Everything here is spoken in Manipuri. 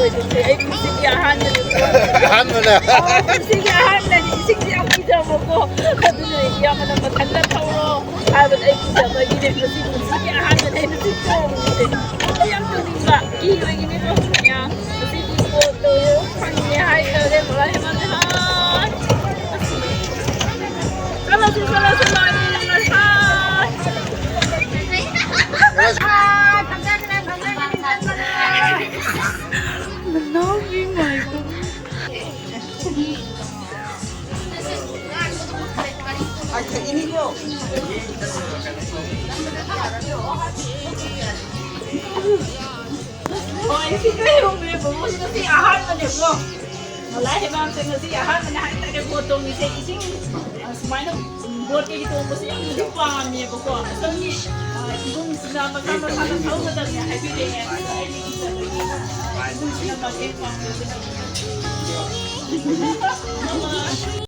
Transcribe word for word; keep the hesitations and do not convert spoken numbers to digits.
ꯑꯩ ꯄꯨꯟꯁꯤꯒꯤ ꯑꯍꯥꯟꯕꯅꯦ꯫ ꯑꯍꯥꯟꯕꯅꯦ꯫ ꯑꯣ, ꯄꯨꯟꯁꯤꯒꯤ ꯑꯍꯥꯟꯕꯅꯤ꯫ ꯏꯁꯤꯡꯁꯦ ꯌꯥꯝ ꯀꯤꯖꯕꯀꯣ꯫ ꯑꯗꯨꯅ ꯏꯌꯥꯝꯕꯅ ꯃꯊꯟꯇ ꯊꯧꯔꯣ ꯍꯥꯏꯕꯗ ꯑꯩ ꯀꯤꯖꯕꯒꯤꯅꯦ꯫ ꯉꯁꯤ ꯄꯨꯟꯁꯤꯒꯤ ꯑꯍꯥꯟꯕꯅꯦ ꯑꯩꯅ ꯁꯤ ꯇꯣꯡꯉꯤꯁꯦ꯫ ꯑꯗꯨ ꯌꯥꯝ ꯇꯣꯡꯅꯤꯡꯕ꯫ ꯀꯤꯕꯒꯤꯅꯦꯀꯣ꯫ ꯌꯥ, ꯉꯁꯤꯗꯤ ꯄꯣꯠꯇꯣ ꯐꯪꯉꯦ ꯍꯥꯏꯇꯥꯔꯦ꯫ ꯃꯣꯔꯥ ꯍꯦꯃꯟ ꯍꯥꯏ꯫ ꯆꯠꯂꯁꯤ, ꯆꯠꯂꯁꯤ, ꯂꯣꯏꯔꯦ, ꯂꯣꯏꯔꯦ꯫ ꯍꯥꯏ꯫ ꯃꯅꯥꯎꯒꯤ ꯃꯥꯏꯕ꯫ ꯍꯣꯏ, ꯁꯤ ꯀꯩꯅꯣꯅꯦ, ꯕꯕꯣꯛꯁꯤ ꯉꯁꯤ ꯑꯍꯥꯟꯕꯅꯦꯀꯣ꯫ ꯃꯂꯥ ꯍꯦꯃꯥꯝꯁꯦ ꯉꯁꯤ ꯑꯍꯥꯟꯕꯅꯦ ꯍꯥꯏꯇꯥꯔꯦ ꯕꯣꯠ ꯇꯣꯡꯉꯤꯁꯦ꯫ ꯏꯁꯤꯡ, ꯑ, ꯁꯨꯃꯥꯏꯅ, ꯎꯝ, ꯕꯣꯠꯇꯒꯤ ꯇꯣꯡꯕꯁꯦ ꯌꯥꯝꯅꯗꯤ ꯄꯥꯝꯃꯦꯕꯀꯣ꯫ ꯑꯁꯣꯝꯒꯤ, ꯑ, ꯏꯕꯨꯡꯁꯤꯅ ꯃꯁꯥ ꯃꯁꯥꯅ ꯊꯧꯒꯗꯕꯅꯦ ꯍꯥꯏꯕꯤꯔꯛꯑꯦ꯫ ꯑꯗꯣ ꯑꯩꯅ ꯀꯤꯖꯕꯒꯤ, ꯑ, ꯏꯕꯨꯡꯁꯤꯅ ꯃꯇꯦꯡ ꯄꯥꯡꯕꯤꯔꯛꯀꯗꯕꯅꯦ꯫